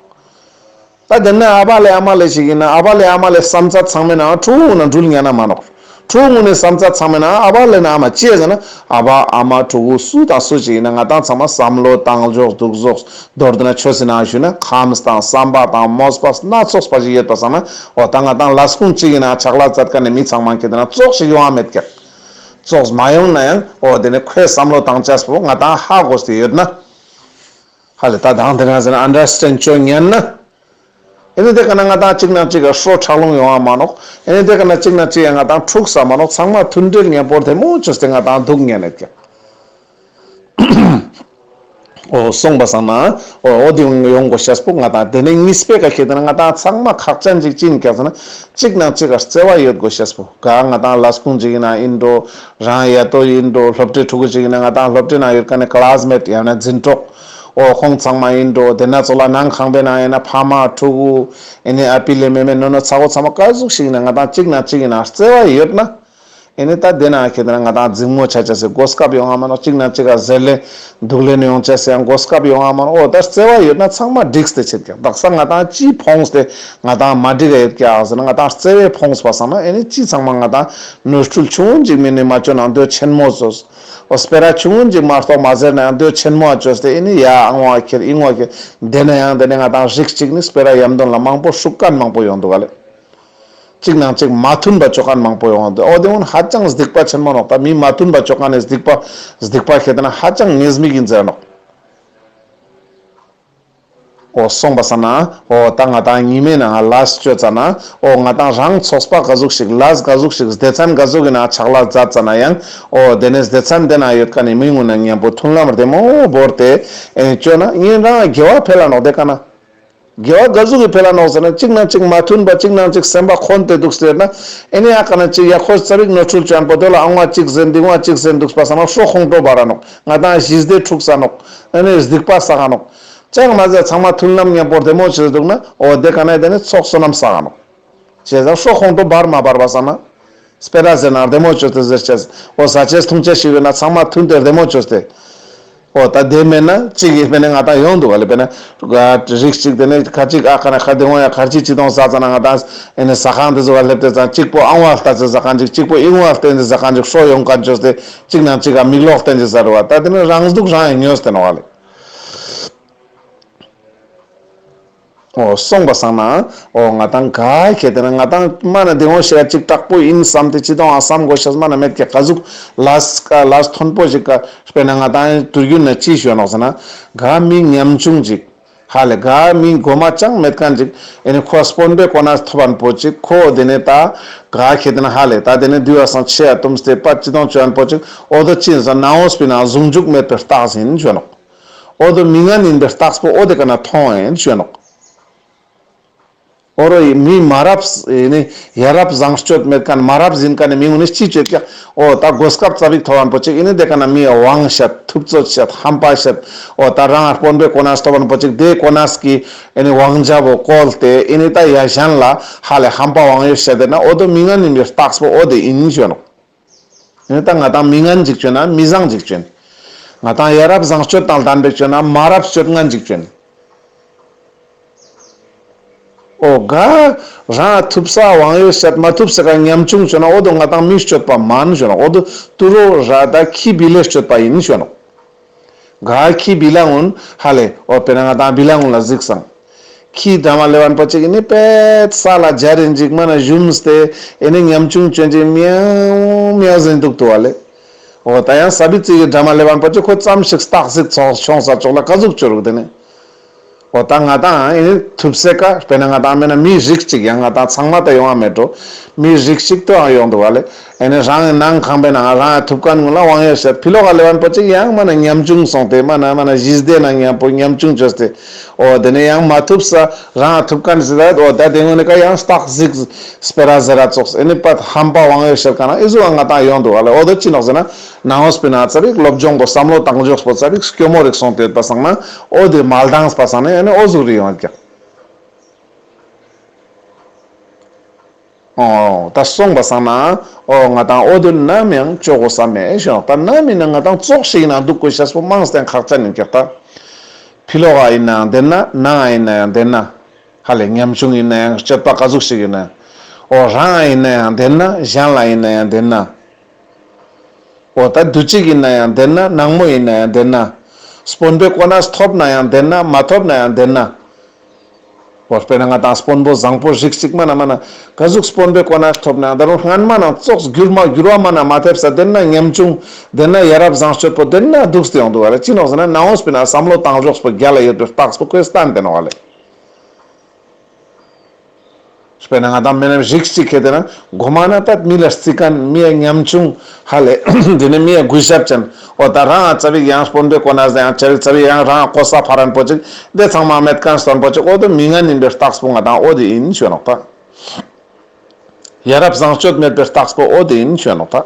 ད་དེ་ན་ཨ་ཕ་ལེ་ཨ་མ་ལེ་ཞིག་ཡིན་ན་ཨ་ཕ་ལེ་ཨ་མ་ལེ་བསམ་ཚད་ཚང་མའི་ནང་ཕྲུ་གུ་ངུ་ན་འགྲུལ་ཉན་ན་མ་ནོག་ཕྲུ་གུ་ངུ་ནི་བསམ་ཚད་ཚང་མའི་ནང་ཨ་ཕ་ལེ་ན་ཨ་མ་ཅི་ཟེར་ན་ཨ་ཕ་ཨ་མ་ཕྲུ་གུ་སུ་དང་སུ་ཞིག་ཡིན་ན་ང་དང་ཚང་མ་བསམ་བློ་བཏང་ཕྱོགས་འདུག་ཕྱོགས་མདོར་བསྡུ་ན་ཆོས་སི་ནང་ཞུས་ན་ཁམས་དང་བསམ་པ་དང་མོས་པ་སྣ་ཚོགས་པ་ཞིག་ཡོད་པ་སང་ན་འོ་ད་ང་དང་ལས་ཁུངས་གཅིག་ཡིན་ན་ཕྱག་ལས་མཛད་མཁན་ནི་མི་ཚང་མ་ཁྱེད་དེ་ན་ཙོགས་ཤིག་ཡོང་བ་མེད་ཀྱག་ཙོགས་མ་ཡོང་ན་ཡང་འོ་དེ་ནི་ཁོའི་བསམ་བློ་བཏང་ཆས་པོ་ང་དང་ཧ་གོ་སྟེ་ཡོད་ན། ཧ་ལས་ད་དང་དེ་ན་ཟེར་ན་ཨན་ཌར་སི་ཊེན་ཌ་ཅོ་ཉན་ན། ཨེ་ནི་དེ་ཀ་ན་ང་དང་གཅིག་ན་གཅིག་ག་ཧྲོ་ཁྲག་རླུང་ཡོང་བ་མ་ནོག་ཨེ་ནི་དེ་ཀ་ན་གཅིག་ན་གཅིག་ཡང་ང་དང་འཁྲུག་ས་མ་ནོག་ཚང་མ་མཐུན་སྒྲིལ་མཉམ་པོ་བདེ་མོ་ཅོས་ཏེ་ང་དང་འདུག་ཉན་ཡོད་ཀྱག་འོ་སོང་པ་སང་ན་འོ་འོ་དེ་ཡོང་དགོས་ཤེས་པོ་ང་དང་དེ་ནས་གཉིས་པའི་ཀ་ཁྱེད་དེ་ན་ང་དང་ཚང་མ་ཁག་ཅན་ཅིག་ཅི་ཡིན་ཀྱག་ཟེར་ན་གཅིག་ན་གཅིག་ག་བརྩེ་བ་ཡོད་དགོས་ཤེས་པོ་ག་ང་དང་ལས་ཁུངས་ཅིག་ཡིན་ན་ཡིན་འགྲོ་རང་ཡ་ཏོ་ཡིན་འགྲོ་སློབ་གྲྭའི་ཕྲུ་གུ་ཅིག་ཡིན་ན་ང་དང་སློབ་གྲྭའི་ནང་ཡོད་མཁན་ནི་ཀ་ལ་སི་མེ་ཊ་ཡང་ན་འཛིན་གྲོགས། འོ་ཁོང་ཚང་མ་ཡིན་འགྲོ། དེ་ན་ཙོགས་ལ་ནང་ཁང་པའི་ནང་ཡིན་ན་ཕ་མ་ཕྲུ་གུ་ཨེ་ནི་ཨ་ཕི་ལེ་མེ་མེ་ནོ་ནོ་ཚ་བོ་ཚང་མ་ག་ཟུག་ཞིག་ཡིན་ན་ང་དང་གཅིག་ན་གཅིག་ཡིན་ན་བརྩེ་བ་ཡོད་ན། ཨེ་ནི་ད་དེ་ན་ཁེ་དེ་ན་ང་ཏང་འཛིང་མོ་ཆ་ཆ་སེ་གོ་སྐབས་ཡོང་ང་མ་ནོག། གཅིག་ན་གཅིག་ག་ཟེར་ལེ་འདུག་ལེ་ནི་ཡོང་ཆ་སེ་ཡང་གོ་སྐབས་ཡོང་ང་མ་ནོག། འོ་ད་བརྩེ་བ་ཡོད་ན་ཚང་མ་འགྲིག་སྟེ་ཆེད་ཀྱག། དག་ས་ང་ཏང་ཅི་ཕོངས་ཏེ་ང་ཏང་མ་འགྲིག་ག་ཡོད་ཀྱག་ཟེར་ན། ང་ཏང་བརྩེ་བའི་ཕོངས་པ་སང་ན་ཨེ་ནི་ཅི་ཚང་མ་ང་ཏང་ནོར་འཁྲུལ་ཆུང་ངུན་ཅིག་མིན་ནི་མ་བཅོ་ན་འདོད་ཆེན་མོ་བཟོས། འོ་སྤེ་ར་ཆུང་ངུན་ཅིག་མ་གཏོགས་མ་ཟེར་ན་ཡང་འདོད་ཆེན་མོ་བཅོས་ཏེ་ཨེ་ནི་ཡ་ཨང་བ་ཁྱེར་ཨིང་བ་ཁྱེར་དེ་ན་ཡང་དེ་ནི་ང་ཏང་རིགས་གཅིག་ནི་སྤེ་ར་ཡམ་དོན་ལ་མང་པོ་ཧྲུག་མཁན་མང་པོ་ཡོང་འདུག་ག་ལེ། གཅིག་ནང་གཅིག་མ་མཐུན་པ་བཅོ་མཁན་མང་པོ་ཡོང་འདུག། འོ་དེ་ཀུན་ཧ་ཅང་སྡིག་པ་ཆེན་མོ་ནོག། ད་མི་མ་མཐུན་པ་བཅོ་མཁན་ནི་སྡིག་པ་སྡིག་པ་ཁེ་དེ་ན་ཧ་ཅང་ངེས་མེད་ཡིན་ཟེར་ནོག། འོ་སོང་པ་སང་ན་འོ་ད་ང་ཏང་ཉི་མའི་ནང་ལས་བཅོ་ཙ་ན་འོ་ང་ཏང་རང་ཚོགས་པ་ག་ཟུག་ཞིག་ལས་ག་ཟུག་ཞིག་སྡེ་ཚན་ག་ཟུག་གི་ནང་ཆག་ལས་མཛད་ཙ་ན་ཡང་འོ་དེ་ནས་སྡེ་ཚན་དེ་ན་ཡོད་མཁན་ནི་མི་ཀུན་ན་མཉམ་པོ་མཐུན་ལམ་བདེ་མོ་བོར་ཏེ་ཨེ་བཅོ་ན་ཉིན་རང་དགེ་བ་འཕེལ་ལ་ནོག། དེ་ཀ་ན། དགེ་བ་ག་ཟུག་གི་འཕེལ་ལ་ནོག་ཟེར་ན། གཅིག་ནང་གཅིག་མ་མཐུན་པ་གཅིག་ནང་གཅིག་སེམས་པ་འཁོན་ཏེ་འདུག་ཟེར་ན། ཨེ་ནི་ཨ་ཀ་ན་གཅིག་ཡ་ཁོ་ཙ་པིག་ནོར་འཁྲུལ་བཅོ་ཡན་པོ་དེ་ལ་ཨང་བ་གཅིག་ཟེར་འདི་ཨང་བ་གཅིག་ཟེར་འདུག་པ་སང་ན་ཤོ་ཁོང་ཁྲོ་འབར་ར་ནོག། ང་ཏང་ཞི་བདེ་འཁྲུག་ས་ནོག། ཨེ་ནི་སྡིག་པ་བསགས་ས་ནོག། ཅང་མ་ཟད་ཚང་མ་མཐུན་ལམ་མཉམ་པོ་བདེ་མོ་བྱེད་འདུག་ན། འོ་དེ་ཀ་ན་དེ་ནི་ཚོགས་བསོད་ནམས་བསགས་ས་ནོག། བྱས་ཙང་ཤོ་ཁོང་ཁྲོ་འབར་མ་འབར་བ་སང་ན། སྤེ་ར་ཟེར་ན་བདེ་མོ་བཅོས་ཏེ་ཟེར་ཅེས། འོ་ཟ་ཅེས་འཐུང་ཅེས་ཞིག་ཡོད་ན་ཚང་མ་མཐུན་ཏེ་བདེ་མོ་བཅོས་ཏེ། འོ་ད་དེ་མེད་ན་གཅིག་གི་དཔེར་ན་ང་ཏང་ཡོང་འདུག་ག་ལེ། དཔེར་ན་རིགས་གཅིག་དེ་ནས་ཁ་ཅིག་ཨ་ཁ་ན་ཁ་དེ་འོང་ཡ་ཁར་ཅིག་ཅི་དང་ཟ་ཙ་ན་ང་ཏང་ཨེ་ནི་ཟ་ཁང་དེ་ཚོ་ག་སླེབས་ཏེ་ཙང་གཅིག་པོ་ཨང་བ་ལྟ་ཚེ་ཟ་ཁང་ཅིག་གཅིག་པོ་ཨིང་བ་ལྟ་ཚེ་ཟ་ཁང་ཅིག་ཤོ་ཡོང་མཁན་བཅོས་ཏེ་གཅིག་ནང་གཅིག་ག་མིག་ལོག་བསྟན་ཅིག་ཟ་རུ་བ། ད་དེ་ནི་རང་སྡུག་རང་ཡང་ཉོས་ཏེ་ནོག་ག་ལེ། འོ་སོང་པ་སང་ན་འོ་ང་ཏང་ག་ཁེ་དེ་ན་ང་ཏང་མ་ན་དེ་འོ་ཤེས་ཡ་གཅིག་དྲག་པོ་ཡིན་བསམ་སྟེ་ཅི་དང་ཨ་བསམ་དགོས་ཤེས་མ་ན་མེད་ཀྱག། ག་ཟུག་ལས་ཀ་ལས་མཐོན་པོ་ཞིག་ག་དཔེར་ན་ང་ཏང་དུས་རྒྱུན་ན་ཅི་ཞུ་ནོག་ཟེར་ན། ག་མི་ཉམ་ཆུང་ཅིག་ཧ་ལེ་ག་མི་གོ་མ་ཅང་མེད་མཁན་ཅིག་ཨེ་ནི་ཁོ་དཔོན་པོའི་གོ་གནས་ཐོབ་པན་པོ་ཅིག་ཁོ་དེ་ནས་ད་ག་ཁེ་དེ་ན་ཧ་ལེ་ད་དེ་ནས་དུས་བ་སང་ཆེ་ཡ་དུམ་སྟེ་པ་ཅི་དང་བཅོ་ཡན་པོ་ཅིག་འོ་དོ་ཅི་ཟེར་ན་འོ་སྤི་ན་ཟུང་འཇུག་མེད་པའི་རྟགས་ཡིན་ཞུ་ནོག། འོ་དོ་མི་ངན་ཡིན་པའི་རྟགས་པོ་འོ་དེ་ཀ་ན་མཐོང་ཡིན་ཞུ་ནོག། འོ་རོ་ཡི་མི་མ་རབས་ཡིན་ནི་ཡ་རབས་བཟང་སྤྱོད་མེད་མཁན་མ་རབས་ཡིན་མཁན་ནི་མི་ངུ་ནི་ཅི་བྱེད་ཀྱག། འོ་ད་གོ་སྐབས་ཙ་པིག་ཐོབ་པན་པོ་ཅིག་ཡིན་ནི་དེ་ཀ་ན་མི་ཡ་དབང་བཤད་ཐུབ་ཚོད་བཤད་ཧམ་པ་བཤད། འོ་ད་རང་དཔོན་པོའི་གོ་གནས་ཐོབ་པན་པོ་ཅིག་དེ་གོ་གནས་ཀྱི་ཡིན་ནི་དབང་ཆ་བོ་བཀོལ་ཏེ་ཡིན་ནི་ད་ཡ་གཞན་ལ་ཧ་ལེ་ཧམ་པ་དབང་ཡོད་བཤད་དེ་ན་འོ་དོ་མི་ངན་ཡིན་པའི་རྟགས་པོ་འོ་དེ་ཡིན་ཞུ་ནོག། ཡང་ད་ང་ཏང་མི་ངན་ཅིག་བཅོས་ན་མི་བཟང་ཅིག་བཅོས། ང་ཏང་ཡ་རབས་བཟང་སྤྱོད་དང་ལྡན་པའི་བཅོས་ན་མ་རབས་སྤྱོད་ངན་ཅིག་བཅོས། འོ་ག་རང་ཐུབ་ས་དབང་ཡོད་བཤད་མ་ཐུབ་ས་ག་ཉམ་ཆུང་བཅོས་ན་འོ་དོ་ང་ཏང་མི་སྤྱོད་པ་མན་བཅོས་ནོག། འོ་དོ་ཏུ་རོ་ར་ད་ཁྱི་བི་ལེ་སྤྱོད་པ་ཡིན་བཅོས་ནོག། ག་ཁྱི་བི་ལ་ངུན་ཧ་ལེ་འོ་དཔེར་ན་ང་ཏང་བི་ལ་ངུན་ལ་གཟིགས་སང་། ཁྱི་འདྲ་མ་ལེབ་པན་པོ་ཅིག་ནི་པད་ས་ལ་འཇར་རིན་ཅིག་མ་ན་ཞུམས་ཏེ་ཨེ་ནི་ཉམ་ཆུང་བཅོས་ཅིག་མེའུ་མེའུ་ཟེར་འདུག་ཏུ་བ་ལེ། འོ་ད་ཡང་ས་བི་ཙི་གི་འདྲ་མ་ལེབ་པན་པོ་ཅིག་ཁོ་ཙམ་ཞིག་སྟག་གཟིག་ཚོགས་ཆོང་ས་ཙོགས་ལ་ག་ཟུག་བཅོ་རུག་དེ་ནི། འོ་ད་ང་ཏང་ཨེ་ནི་ཐུབ་སེ་ཀ་དཔེར་ན་ང་ཏང་མེད་ན་མི་རིགས་ཅིག་ཡང་ང་ཏང་ཚང་མ་ད་ཡོང་བ་མེད་འགྲོ། མི་རིགས་ཤིག་ཏུའང་ཡོང་འདུག་ག་ལེ། ཨེ་ནི་རང་གི་ནང་ཁང་པའི་ནང་རང་ཐུབ་མཁན་ཀུན་ལ་དབང་ཡོད་བཤད་ཕི་ལོག་ག་ལེབ་པན་པོ་ཅིག་ཡང་མ་ན་ཉམ་ཆུང་སོང་སྟེ་མ་ན་མ་ན་ཞི་བདེ་ན་མཉམ་པོ་ཉམ་ཆུང་བཅོས་ཏེ། འོ་དེ་ནས་ཡང་མ་ཐུབ་ས་རང་ཐུབ་མཁན་ཟེར་ད་འོ་ད་དེ་ངོ་ནས་ཀ་ཡང་སྟག་གཟིག་སྤེ་ར་ཟེར་ར་ཙོགས་ཨེ་ནི་པད་ཧམ་པ་དབང་ཡོད་བཤད་ག་ན་ཨི་ཟུག་ང་ཏང་ཡོང་འདུག་ག་ལེ། འོ་དོ་ཅི་ནོག་ཟེར་ན་ནང་འོ་སྤེ་ན་ཙ་རིག་སློབ་སྦྱོང་པོ་བསམ་བློ་བཏང་འཇོག་པོ་ཙ་རིག་སྐྱོ་མོ་རིག་སོང་སྟེ་ཡོད་པ་སང་ན་འོ་དེ་མ་ལྡངས་པ་སང་ན་ཨེ་ནི་འོ་ཟུག་རིག་ཡོང་ཀྱག། འོ་ད་སོང་པ་སང་ན་འོ་ང་ཏང་འོ་དོ་ནམ་ཡང་བཅོ་དགོས་ས་མེད་ཞུ་ནོག། ད་ནམ་ཡིན་ན་ང་ཏང་ཙོགས་ཤིག་ཡིན་ན་འདུག་དགོས་ཤེས་པོ་མང་སྟེ་ཁག་ཅན་ཡིན་ཀྱག་ད། ཕི་ལོག་ག་ཡིན་ན་ཡང་བདེན་ན་ནང་ཡིན་ན་ཡང་བདེན་ན་ཧ་ལེ་ཉམ་ཆུང་ཡིན་ན་ཡང་སྤྱོད་པ་ག་ཟུག་ཞིག་ཡིན་ན་ཡང་འོ་རང་ཡིན་ན་ཡང་བདེན་ན་གཞན་ལ་ཡིན་ན་ཡང་བདེན་ན། འོ་ད་དུ་ཅིག་ཡིན་ན་ཡང་བདེན་ན་ནང་མོ་ཡིན་ན་ཡང་བདེན་ན། དཔོན་པོའི་གོ་གནས་ཐོབ་ན་ཡང་བདེན་ན་མ་ཐོབ་ན་ཡང་བདེན་ན། འོ་དཔེར་ན་ང་ཏང་དཔོན་པོ་བཟང་པོ་རིགས་གཅིག་མ་ན་མ་ན་ག་ཟུག་དཔོན་པོའི་གོ་གནས་ཐོབ་ན་ཡང་ད་རུང་སྔན་མ་ན་ཙོགས་འགྱུར་མ་འགྱུར་བ་མ་ན་མ་ཐེབས་ས་བདེན་ན་ཉམ་ཆུང་བདེན་ན་ཡ་རབས་བཟང་སྤྱོད་པོ་བདེན་ན་འདུག་སྟེ་ཡོང་འདུག་ག་ལེ། ཅི་ནོག་ཟེར་ན་ནང་འོ་སྤེ་ན་བསམ་བློ་བཏང་འཇོག་པོ་རྒྱ་ལ་ཡོད་པའི་རྟགས་པོ་ཁོས་བསྟན་ཏེ་ནོག་ག་ལེ། དཔེར་ན་ང་ཏང་མེད་ན་རིགས་གཅིག་ཁེ་དེ་ན་གོ་མ་ན་ད་མི་ལ་རྩི་མཁན་མི་ཡ་ཉམ་ཆུང་ཧ་ལེ་དེ་ནི་མི་ཡ་གུས་ཞབས་ཅན་འོ་ད་རང་ང་ཙ་པིག་ཡང་དཔོན་པོའི་གོ་གནས་ཡང་ཅ་རིག་ཙ་པིག་ཡང་རང་ང་གོ་ས་ཕ་རན་པོ་ཅིག་དེ་ཚང་མ་མེད་མཁན་སྟོན་པོ་ཅིག་འོ་དེ་མི་ངན་ཡིན་པའི་རྟགས་པོ་ང་ཏང་འོ་དེ་ཡིན་ཞུ་ནོག་ད། ཡ་རབས་བཟང་སྤྱོད་མེད་པའི་རྟགས་པོ་འོ་དེ་ཡིན་ཞུ་ནོག་ད།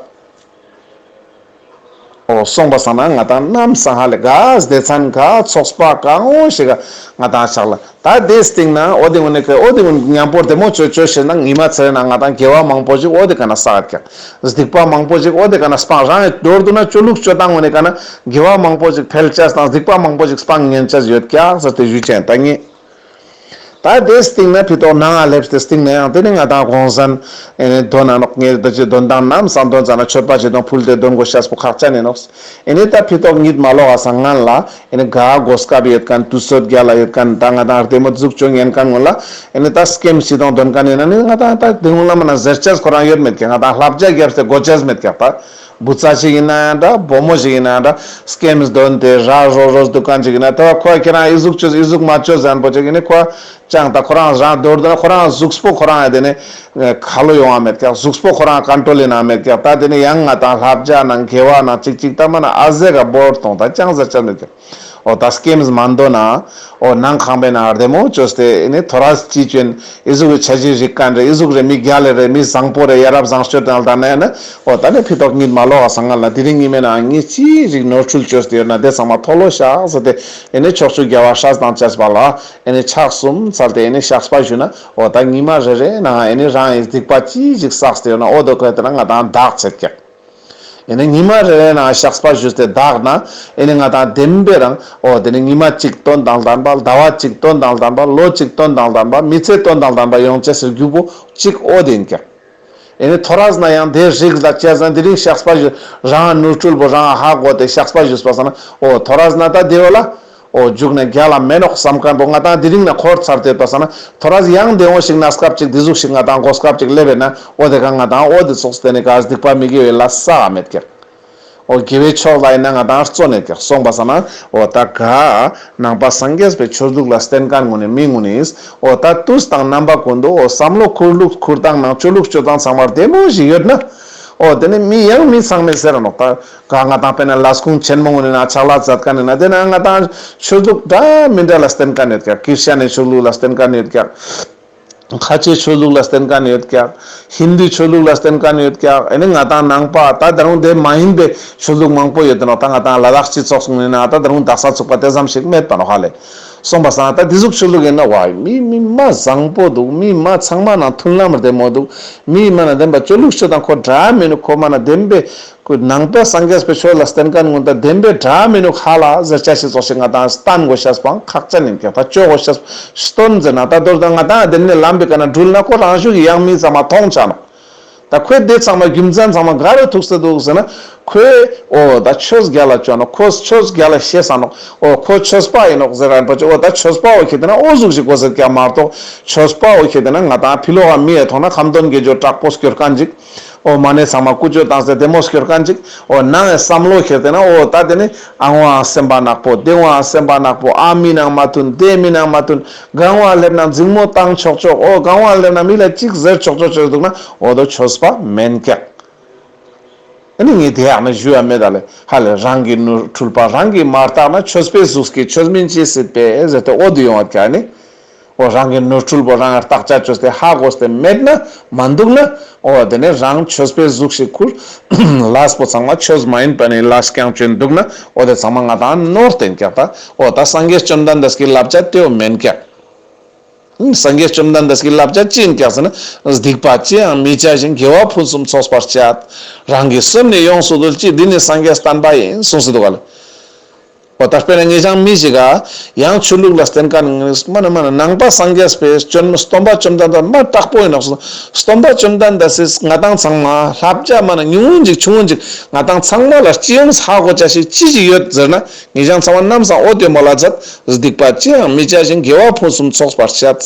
འོ། སོང་པ་སང་ན་ང་ཏང་ནམ་སང་ཧ་ལེ་ག་སྡེ་ཚན་ག་ཚོགས་པ་ག་འོ་ཞིག་ག་ང་ཏང་ཆག་ལ། ད་དེ་སྟིང་ན་འོ་དེ་འུ་ནི་ཀ་འོ་དེ་འུ་མཉམ་པོ་བདེ་མོ་ཅོ་ཅོ་ཤེས་ན་ཉི་མ་ཚེ་ན་ང་ཏང་དགེ་བ་མང་པོ་ཞིག་འོ་དེ་ཀ་ན་བསགས་ཀྱག། སྡིག་པ་མང་པོ་ཞིག་འོ་དེ་ཀ་ན་སྤང་། རང་མདོར་བསྡུ་ན་ཅོ་ལུགས་ཅོ་སྟངས་འུ་ནི་ཀ་ན་དགེ་བ་མང་པོ་ཞིག་འཕེལ་ཅེས་དང་སྡིག་པ་མང་པོ་ཞིག་སྤང་ཉན་ཅེས་ཡོད་ཀྱག་ཟེར་ཏེ་ཞུ་ཅེས་ད་ངེ། ད་དེ་སྟིང་ན་ཕི་ཏོག་ནང་ང་སླེབས་ཏེ་སྟིང་ན་ཡང་དེ་ནི་ང་ཏང་གོང་ས་ཨེ་ནི་འདོན་ན་ནོག། ངས་ད་ཅི་འདོན་སྟངས་ནམ་སང་འདོན་ཙ་ན་མཆོད་པ་ཅིག་དང་ཕུལ་ཏེ་འདོན་དགོས་ཤེས་པོ་ཁག་ཅན་ཡིན་ནོག། ཨེ་ནི་ད་ཕི་ཏོག་གཉིད་མ་ལོག་ག་སང་ངན་ལ་ཨེ་ནི་ག་གོ་སྐབས་ཡོད་མཁན་དུས་ཚོད་རྒྱལ་ལ་ཡོད་མཁན་ད་ང་ཏང་བདེ་མོ་ཟུག་ཅོ་ཉན་མཁན་ངོ་ལ་ཨེ་ནི་ད་སྐེམ་ཞིག་དང་འདོན་མཁན་ཡིན་ན་ནི་ང་ཏང་ད་དེ་ངོ་ལ་མ་ན་ཟེར་ཅེས་ཁོ་རང་ཡོད་མེད་ཀྱག། ང་ཏང་བསླབ་བྱ་བརྒྱབ་སྟེ་དགོས་ཅེས་མེད་ཀྱག་ད། བུ་ཚ་ཞིག་ཡིན་ན་ཡང་འདྲ་བུ་མོ་ཞིག་ཡིན་ན་ཡང་འདྲ་སྐེམ་འདོན་ཏེ་ར་རོ་རོ་འདུག་མཁན་ཞིག་ཡིན་ན་ད་ཁོ་ཁྱེད་རང་ཨི་ཟུག་ཅོས་ཨི་ཟུག་མ་ཅོས་ཟེར་མཁན་པོ་ཅིག་ཡིན་ན་ཁོ་ཅང་ད་ཁོ་རང་རང་མདོར་བསྡུ་ན་ཁོ་རང་གཟུགས་པོ་ཁོ་རང་ཡང་དེ་ནི་ཁ་ལོ་ཡོང་བ་མེད་ཀྱག། གཟུགས་པོ་ཁོ་རང་ཀོན་ཊྲོལ་ཡིན་ན་མེད་ཀྱག། ད་དེ་ནི་ཡང་ང་ཏང་བསླབ་བྱ་ནང་དགེ་བ་ནང་ཅིག་ཅིག་ད་མ་ན་ཨ་ཟེ་ག་བོར་གཏོང་ད་ཅང་ཟེར་ཅེས་མེད་ཀྱག། འོ་ད་སྐེམ་མ་འདོན་ན་འོ་ནང་ཁང་པའི་ནང་བདེ་མོ་ཅོས་ཏེ་ཨེ་ནི་ཐོ་རས་ཅི་ཅོ་ཡིན། ཨི་ཟུག་གི་ཆ་ཞིག་རིག་མཁན་རེད། ཨི་ཟུག་རེ་མི་རྒྱལ་ལ་རེད། མི་བཟང་པོ་རེད། ཡ་རབས་བཟང་སྤྱོད་དང་ལྡན་ན་ཡིན་ན་འོ་ད་ནི་ཕི་ཏོག་གཉིད་མ་ལོག་ག་སང་ངན་ལ་དེ་རིང་ཉི་མའི་ནང་ངས་ཅི་རིག་ནོར་འཁྲུལ་ཅོས་ཏེ་ཡོད་ན་དེ་ཚང་མ་མཐོལ་ལོ་བཤགས་ཟེར་ཏེ་ཨེ་ནི་ཕྱོགས་བཅུའི་རྒྱལ་བ་སྲས་དང་བཅས་པ་ལ་ཨེ་ནི་ཕྱག་གསུམ་འཚལ་ཏེ་ཨེ་ནི་བཤགས་པ་ཞུ་ན་འོ་ད་ཉི་མ་རེ་རེ་ནང་ཨེ་ནི་རང་ཡི་སྡིག་པ་ཅི་ཞིག་བསགས་ཏེ་ཡོད་ན་འོ་དོ་ཁོ་དེ་ན་ང་ཏང་དག་ཚེད་ཀྱག། ཨེ་ནི་ཉི་མ་རེ་རེ་ནང་བཤགས་པ་ཞུས་ཏེ་དག་ན་ཨེ་ནི་ང་ཏང་བདེན་པའི་རང་འོ་དེ་ནི་ཉི་མ་གཅིག་དོན་དང་ལྡན་པ། ཟླ་བ་གཅིག་དོན་དང་ལྡན་པ། ལོ་གཅིག་དོན་དང་ལྡན་པ། མི་ཚེ་དོན་དང་ལྡན་པ་ཡོང་ཅེས་སི་རྒྱུ་པོ་གཅིག་འོ་དེ་ཡིན་ཀྱག། ཨེ་ནི་ཐོ་རས་ན་ཡང་དེ་རིགས་ལ་བཅས་ན་དེ་རིང་བཤགས་པ་ཞུ་རང་ནོར་འཁྲུལ་པོ་རང་ཧ་གོ་སྟེ་བཤགས་པ་ཞུས་པ་སང་ན་འོ་ཐོ་རས་ན་ད་དེ་བོ་ལ། འོ་མཇུག་ནས་རྒྱལ་ལ་མེད་ནོག་བསམ་མཁན་པོ་ང་ཏང་དེ་རིང་ན་འཁོར་ཚར་ཏེ་ཡོད་པ་སང་ན་ཐོ་རས་ཡང་བདེ་འོང་ཞིག་ན་སྐབས་ཅིག་དེ་ཟུག་ཞིག་ང་ཏང་གོ་སྐབས་ཅིག་སླེབས་པས་ན་འོ་དེ་ག་ང་ཏང་འོ་དེ་ཚོགས་དེ་ནི་ག་སྡིག་པ་མི་དགེ་བའི་ལས་བསགས་མེད་ཀྱག། འོ་དགེ་བའི་ཕྱོགས་ལ་ཡིན་ན་ང་ཏང་བརྩོན་ནས་ཀྱག་སོང་པ་སང་ན་འོ་ད་ག་ནང་པ་སངས་རྒྱས་པའི་ཆོས་ལུགས་ལ་བརྟེན་མཁན་ངོ་ནས་མི་ངོ་ནས་འོ་ད་དུས་དང་རྣམ་པ་ཀུན་ཏུ་འོ་བསམ་བློ་འཁོར་ལུགས་འཁོར་སྟངས་ནང་ཅོ་ལུགས་ཅོ་སྟངས་ཚང་མར་བདེ་མོ་ཞིག་ཡོད་ན་འོ་དེ་ནི་མི་ཡང་མི་ཚང་མས་ཟེར་ར་ནོག་ད། ག་ང་ཏང་དཔེར་ན་ལས་ཁུངས་ཆེན་མོ་ངོ་ནས་ན་ཕྱག་ལས་མཛད་མཁན་ཡིན་ན་དེ་ན་ང་ཏང་ཆོས་ལུགས་འདྲ་མི་འདྲ་ལ་བརྟེན་མཁན་ཡོད་ཀྱག། ཀྲིས་ཅན་ནི་ཆོས་ལུགས་ལ་བརྟེན་མཁན་ཡོད་ཀྱག། ཁ་ཆེ་ཆོས་ལུགས་ལ་བརྟེན་མཁན་ཡོད་ཀྱག། ཧིན་དུའི་ཆོས་ལུགས་ལ་བརྟེན་མཁན་ཡོད་ཀྱག། ཨེ་ནི་ང་ཏང་ནང་པ་ད་ད་རུང་དེ་མ་ཡིན་པའི་ཆོས་ལུགས་མང་པོ་ཡོད་དེ་ནོག། ད་ང་ཏང་ལ་དྭགས་སྤྱི་ཚོགས་ངོ་ནས་ན་ད་ད་རུང་དག་ས་ཚུགས་པ་དེ་ཙམ་ཞིག་མེད་པ་ནོག་ཧ་ལེ། སོང་པ་སང་ད་དེ་ཟུག་ཆོས་ལུགས་ཡིན་ན་ཝའི་མི་མི་མ་བཟང་པོ་འདུག། མི་མ་ཚང་མ་ནང་མཐུན་ལམ་བདེ་མོ་འདུག། མི་མ་ན་བདེན་པ་ཅོ་ལུགས་ཅོ་སྟངས་ཁོ་འདྲ་མི་ནུག། ཁོ་མ་ན་བདེན་པའི་ཁོ་ནང་པ་སངས་རྒྱས་པའི་ཆོས་ལ་བརྟེན་མཁན་ངོ་ད་བདེན་པའི་འདྲ་མི་ནུག་ཧ་ལ་ཟེར་ཅེས་ཞིག་ཙོགས་ཤིག་ང་ཏང་བསྟན་དགོས་ཤེས་པོའང་ཁག་ཅན་ཡིན་ཀྱག། ད་ཅོ་དགོས་ཤེས་སྟོན་ཟེར་ན་ད་མདོར་ད་ང་ཏང་དེ་ནས་ལམ་པའི་ཀ་ན་འགྲུལ་ན་ཁོ་རང་ཤུགས་ཀྱིས་ཡང་མི་ཚང་མ་མཐོང་ཆ་ནོག། ད་ཁོས་དེ་ཚང་མ་རྒྱུ་མཚན་ཚང་མ་ག་རུ་ཐུག་སྟེ་འདུག་ཟེར་ན། ཁོས་འོ་ད་ཆོས་རྒྱལ་ལ་ཅོ་ནོག། ཁོས་ཆོས་རྒྱལ་ལ་ཤེས་ས་ནོག། འོ་ཁོ་ཆོས་པ་ཡིན་ནོག་ཟེར་རན་པ་ཅིག། འོ་ད་ཆོས་པ་འོ་ཁེ་དེ་ན་འོ་ཟུག་ཞིག་གོ་ཟེར་ཀྱག་མ་གཏོགས་ཆོས་པ་འོ་ཁེ་དེ་ན་ང་ཏང་ཕི་ལོག་ག་མི་ཡ་མཐོང་ན་ཁ་འདོན་དགེ་སྦྱོར་དྲག་པོ་སྐྱོར་མཁན་ཅིག། འོ་མ་ཎི་ཚང་མ་ཀུ་ཅོ་བཏང་སྟེ་བདེ་མོ་སྐྱོར་མཁན་ཅིག། འོ་ནང་ཡ་བསམ་བློ་ཁེ་དེ་ན་འོ་ད་དེ་ནི་ཨ་ངོ་ཨ་སེམས་པ་ནག་པོ། དེ་ངོ་ཨ་སེམས་པ་ནག་པོ། ཨ་མི་ནང་མ་མཐུན། དེ་མི་ནང་མ་མཐུན། གང་བ་སླེབས་ན་འཛིང་མོ་བཏང་ཆོག་ཆོག། འོ་གང་བ་སླེབས་ན་མི་ལ་ཅིག་ཟེར་ཆོག་ཆོག་ཆོག་འདུག་ན་འོ་དོ་ཆོས་པ་མེན་ཀྱག། ཨ་ནི་ངས་དེ་ཡག་ན་ཞུ་ཡ་མེད་ད་ལེ། ཧ་ལེ་རང་གི་ནོར་འཁྲུལ་པ་རང་གིས་མ་བརྟགས་ན་ཆོས་པའི་གཟུགས་ཀྱི་ཆོས་མིན་ཅི་སྲིད་པས་ཟེར་ཏེ་འོ་དེ་ཡོང་བ་ཀྱག་ནི། འོ་རང་གི་ནོར་འཁྲུལ་པོ་རང་ལ་བརྟག་དཔྱད་བཅོས་ཏེ་ཧ་གོ་སྟེ་མེད་ན་མ་འདུག་ན། འོ་དེ་ནས་རང་ཆོས་པའི་གཟུགས་ཤིག་ཁུར། ལས་པོ་ཚང་མ་ཆོས་མ་ཡིན་པ་ནི་ལས་རྐྱང་བཅོས་འདུག་ན། འོ་དེ་ཚང་མ་ང་ཏང་ནོར་བསྟན་ཀྱག་ད། འོ་ད་སངས་རྒྱས་བཅོམ་ལྡན་འདས་ཀྱི་བསླབ་བྱ་དེའོ་མེན་ཀྱག། སངས་རྒྱས་བཅོམ་ལྡན་འདས་ཀྱི་བསླབ་བྱ་ཅི་ཡིན་ཀྱག་ཟེར་ན། སྡིག་པ་ཅི་ཡང་མི་བྱ་ཞིང་། དགེ་བ་ཕུན་སུམ་ཚོགས་པར་སྤྱད། རང་གི་སེམས་ནི་ཡོངས་སུ་འདུལ་ཅིག། འདི་ནི་སངས་རྒྱས་བསྟན་པ་ཡིན་གསུངས་སུ་འདུག་ག་ལེ། འོ་ད་དཔེར་ན་ངེད་ཅག་མི་ཞིག་ག་ཡང་ཆོས་ལུགས་ལ་བརྟེན་མཁན་མ་ན་མ་ན་ནང་པ་སངས་རྒྱས་པའི་བཅོམ་སྟོན་པ་བཅོམ་ལྡན་འདས་མ་དྲག་པོ་ཡིན་ནོག། སྟོན་པ་བཅོམ་ལྡན་འདས་སི་ང་ཏང་ཚང་མ་བསླབ་བྱ་མ་ན་ཉུང་ངུ་ཅིག་ཆུང་ངུ་ཅིག་ང་ཏང་ཚང་མ་ལ་སྤྱི་ཡོངས་ཧ་གོ་བྱ་ཞིག་ཅི་ཞིག་ཡོད་ཟེར་ན། ངེད་ཅག་ཚང་མ་ནམ་སང་འོ་དེ་མོ་ལ་མཛད། སྡིག་པ་ཅི་ཡང་མི་བྱ་ཞིང་། དགེ་བ་ཕུན་སུམ་ཚོགས་པར་སྤྱད།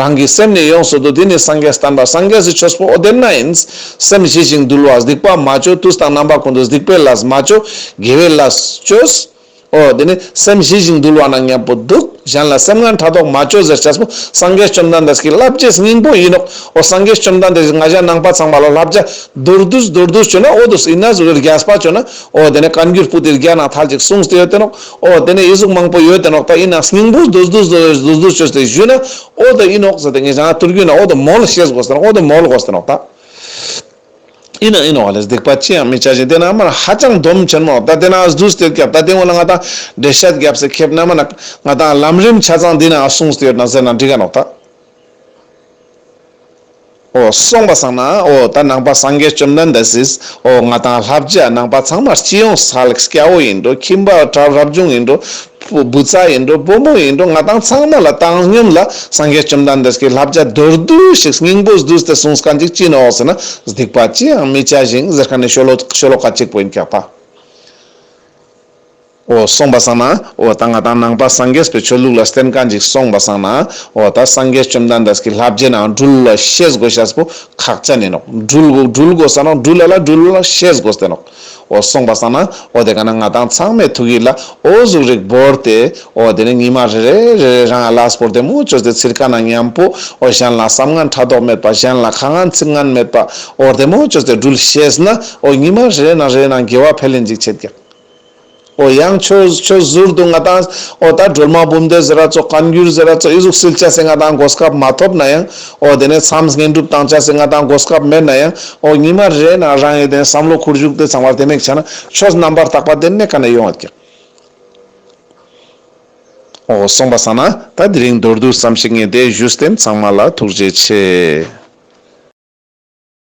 རང་གི་སེམས་ནི་ཡོངས་སུ་འདུལ། འདི་ནི་སངས་རྒྱས་བསྟན་པ། སངས་རྒྱས་སི་ཆོས་པོ་འོ་དེ་ན་ཡིན། སེམས་ཞི་ཞིང་དུལ་བ། སྡིག་པ་མ་བཅོ། དུས་དང་རྣམ་པ་ཀུན་ཏུ་སྡིག་པའི་ལས་མ་བཅོ། དགེ་བའི་ལས་བཅོས། འོ་དེ་ནི་སེམས་ཞི་ཞིང་དུལ་བ་ན་མཉམ་པོ་འདུག། གཞན་ལ་སེམས་ངན་ཕྲག་དོག་མ་བཅོ་ཟེར་ཅེས་པོ་སངས་རྒྱས་བཅོམ་ལྡན་འདས་ཀྱི་བསླབ་བྱའི་སྙིང་པོ་ཡིན་ནོག། འོ་སངས་རྒྱས་བཅོམ་ལྡན་འདས་ཀྱིས་ང་ཅག་ནང་པ་ཚང་མ་ལ་བསླབ་བྱ་མདོར་བསྡུས་མདོར་བསྡུས་བཅོས་ན་འོ་དུས་ཡིན་ན་ཟུག་རྒྱས་པ་བཅོས་ན། འོ་དེ་ནས་བཀའ་འགྱུར་པོ་དེ་བརྒྱ་ནང་ཐལ་ཅིག་གསུངས་ཏེ་ཡོད་དེ་ནོག། འོ་དེ་ནས་ཨི་ཟུག་མང་པོ་ཡོད་དེ་ནོག། ད་ཡིན་ན་སྙིང་པོ་མདོར་བསྡུས་མདོར་བསྡུས་བཅོས་ཏེ་ཞུས་ན་འོ་དེ་ཡིན་ནོག་ཟེར་ཏེ་ངེད་ཅག་ཐུར་རྒྱུད་ན་འོ་དེ་མོལ་ཤེས་དགོས་ཟེར་ན་འོ་དེ་མོལ་དགོས་ཟེར་ནོག་ད། ཨིན་ན་ཨིན་ནོག་ལེ། སྡིག་པ་ཅི་ཡང་མི་བྱ་ཞིང་། དེ་ན་མ་ཧ་ཅང་སྡོམ་ཆེན་མོ་ད་དེ་ན་ཨ་འདུས་ཏེ་རྒྱབ་ད་དེ་འོ་ལ་ང་ཏང་འགྲེལ་བཤད་རྒྱབ་སེ་ཁེབ་ན་མ་ན་ང་ཏང་ལམ་རིམ་ཆ་ཚང་འདི་ན་ཨ་གསུངས་ཏེ་ཡོད་ན་ཟེར་ན་འགྲིག་ག་ནོག་ད། འོ་སོང་པ་སང་ན་འོ་ད་ནང་པ་སངས་རྒྱས་བཅོམ་ལྡན་འདས་སིས་འོ་ང་ཏང་ལྷ་བརྒྱ་ནང་པ་ཚང་མ་སྤྱི་ཡོངས་སལ་སྐྱ་བོ་ཨིན་འགྲོ། ཁྱིམ་པ་གྲྭ་རབ་བྱུང་ཨིན་འགྲོ། བུ་ཚ་ཨིན་འགྲོ། བུ་མོ་ཨིན་འགྲོ། ང་ཏང་ཚང་མ་ལ་བཏང་སྙོམས་ལ་སངས་རྒྱས་བཅོམ་ལྡན་འདས་ཀྱི་ལྷ་བརྒྱ་མདོར་བསྡུས་ཤིག་སྙིང་པོ་བསྡུས་ཏེ་གསུངས་མཁན་ཅིག་ཅི་ནོག་ཟེར་ན། སྡིག་པ་ཅི་ཡང་མི་བྱ་ཞིང་ཟེར་མཁན་ནི་ཤོ་ལོ་ཤོ་ལོ་ཀ་གཅིག་པོ་ཨིན་ཀྱག་ད། འོ་སོང་པ་སང་ན་འོ་ད་ང་ཏང་ནང་པ་སངས་རྒྱས་པའི་ཆོས་ལུགས་ལ་བརྟེན་མཁན་ཅིག་སོང་པ་སང་ན་འོ་ད་སངས་རྒྱས་བཅོམ་ལྡན་འདས་ཀྱི་ལྷ་བརྒྱ་ན་འགྲུལ་ལ་ཤེས་དགོས་ཤེས་པོ་ཁག་ཅན་ཨིན་ནོག། འགྲུལ་དགོས་འགྲུལ་དགོས་ས་ནོག། འགྲུལ་ལ་ལ་འགྲུལ་ལ་ཤེས་དགོས་ཏེ་ནོག། འོ་སོང་པ་སང་ན་འོ་དེ་ག་ན་ང་ཏང་ཚང་མའི་ཐུགས་ཡིད་ལ་འོ་ཟུག་རིག་བོར་ཏེ་འོ་དེ་ནི་ཉི་མ་རེ་རེ་རེ་རེ་རང་ལ་སྤོར་ཏེ་མོ་ཅོས་ཏེ་ཚིར་ཀ་ན་མཉམ་པོ་འོ་གཞན་ལ་བསམ་ངན་ཕྲག་དོག་མེད་པ། གཞན་ལ་ཁ་ངན་ཚིག་ངན་མེད་པ། འོ་དེ་མོ་ཅོས་ཏེ་འགྲུལ་ཤེས་ན་འོ་ཉི་མ་རེ་རེ་ན་རེ་རེ་ན་དགེ་བ་འཕེལ་ལེན་ཅིག་ཆེད་ཀྱག། འོ་ཡང་ཆོས་ཆོས་ཟུར་དུ་ང་ཏང་འོ་ད་སྒྲོལ་མ་འབུམ་སྡེ་ཟེར་ར་ཙོགས་བཀའ་འགྱུར་ཟེར་ར་ཙོགས་ཨི་ཟུག་སིལ་ཆ་སེ་ང་ཏང་གོ་སྐབས་མ་ཐོབ་ན་ཡང་འོ་དེ་ནས་མཚམས་བསྙེན་སྒྲུབ་བཏང་ཆ་སེ་ང་ཏང་གོ་སྐབས་མེད་ན་ཡང་འོ་ཉི་མ་རེ་ན་རང་ཡི་དེ་བསམ་བློ་ཁུར་བཞུགས་དེ་ཚང་མར་དེ་མེད་ཆ་ན་ཆོས་རྣམ་པར་དག་པ་དེ་ནས་ག་ནས་ཡོང་བ་ཀྱག། འོ་སོང་པ་སང་ན་ད་དེ་རིང་མདོར་བསྡུས་ཙམ་ཞིག་ངས་དེ་ཞུས་ཏེ་ཚང་མ་ལ་ཐུགས་རྗེ་ཆེ།